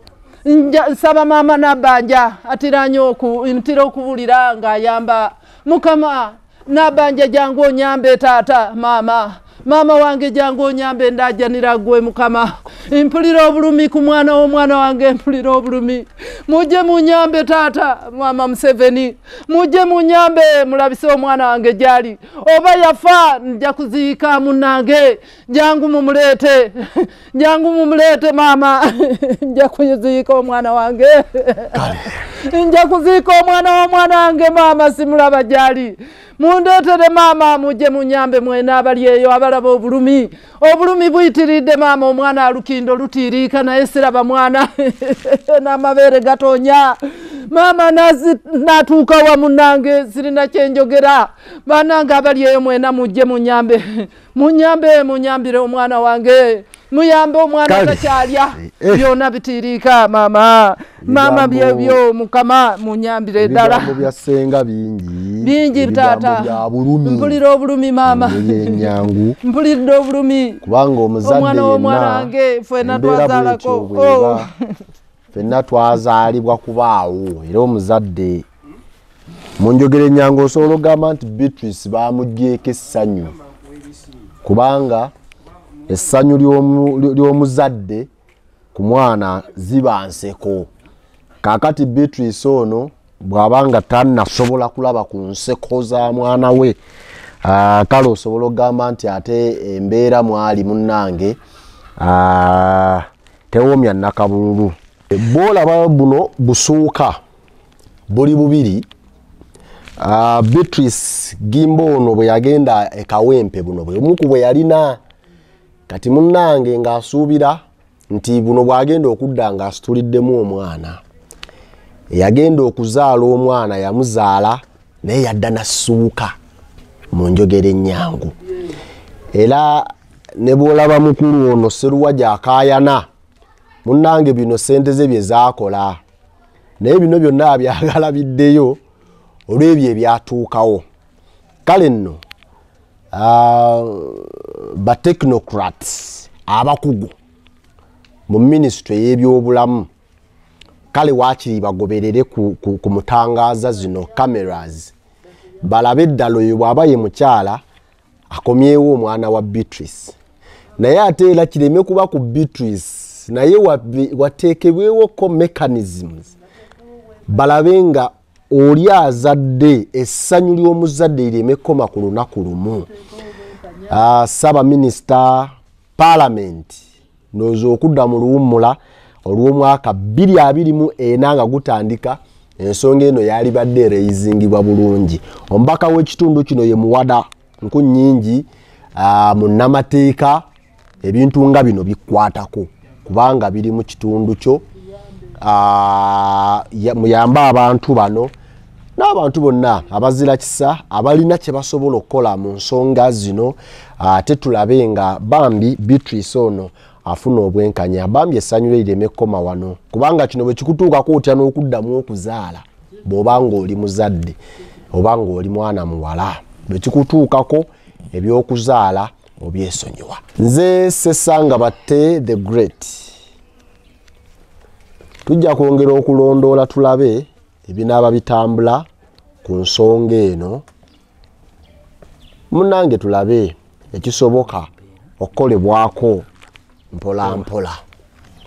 nsaba maama Nabbanja atira nnyo ntira okuwulira ng'ayamba, Mukama Nabbanja jangu onyambe taata, maama maama wange jangu onyambe, ndajanira gwe Mukama, mpulira obulumi ku mwana w'omwana wange, mpulira obulumi, mujje munyambe taata, maama Museveni mujje munyambe, mulabise omwana wange gyali, oba yafa nja kuziika munnange, jangu mumuleete, jangu mumuleete maama, nja kuziika omwana wange, nja kuziika omwana w'omwana wange maama, simulaba gyali, mundeetere maama, mujje munyambe mwena abali eyo abalaba obulumi, obulumi buyitiridde maama, omwana alukindo lutiiriika naye siraba mwana n'amabeere gatonya, maama natuuka wa munnange, sirina kyenjogera, bannange abali eyo mwena mujje munyambe, munyambe, munyambire omwana wange, muyambe omwana takyalya, byonna bitiiriika maama, maama byebyo Mukama munyambire ddala. Ebigambo bya ssenga bingi bingi taata, mpulira obulumi maama, mpulidde obulumi, kubanga omuzadde omwana w'omwana wange ffenna twazaalako, ffenna twazaalibwa kubaawo, era omuzadde mu njogera ennyangu osobola okugamba nti Beatrice baamuggyeko essanyu, kubanga essanyu ly'omuzadde ku mwana ziba nseko, Kaakati Beatrice ono bw'abanga tannasobola kulaba ku nseko za mwana we, kale osobola okugamba nti ate embeera mwali munnange tewomya nakabululu. Bw'olaba buno busuuka buli bubiri. Beatrice Gimbo ono bwe yagenda e Kawempe buno bwe omuku bwe yalina, kati munnange ng'asuubira nti buno bw'agenda okudda ng'asituliddemu omwana. Yagenda okuzaala omwana yamuzaala naye yadda nassuuka mu njogera ennyangu. Era ne bw'olaba mukulu ono Sseruwagi akaayana, munnange bino ssente ze bye zaakola, naye bino byonna abyagala biddeyo olw'ebyo ebyatuukawo. Kale nno ba technocrats abakugu mu minisitule ey'ebyobulamu kale waakiri bagoberere ku mutangaaza zino cameras, balabe eddala oyo bw'aba ye mukyala akomyewo omwana wa Beatrice. Naye ate era kireme kuba ku Beatrice, naye wateekebwewoko mechanisms balabe nga oli azadde essanyu ly'omuzadde lireme kukoma ku lunaku lumu. Ssaabaminisita, paalamenti ndowooza okudda mu luwummula olw'omwaka 2024 nga gutandika, ensonga eno yalibadde ereyizingibwa bulungi. Omubaka w'ekitundu kino ye Muwada Nkunnyingi, munnamateeka, ebintu nga bino bikwatako kubanga biri mu kitundu kyo. Muyambe abantu bano n'abantu bonna abazira kisa abalina kye basobola okukola mu nsonga zino, ate tulabe nga bambi Beatrice ono afuna obwenkanya. Bambi essanyu lye lireme kukoma wano, kubanga kino bwe kikutuukako otya n'okuddamu okuzaala bw'oba ng'oli muzadde oba ng'oli mwana muwala, bwe kikutuukako ebyokuzaala obyesonyiwa. Nze Ssesanga Batte the Great, tujja kwongera okulondoola tulabe ebinaaba bitambula ku nsonga eno. Munnange tulabe ekisoboka okukolebwako mpola mpola.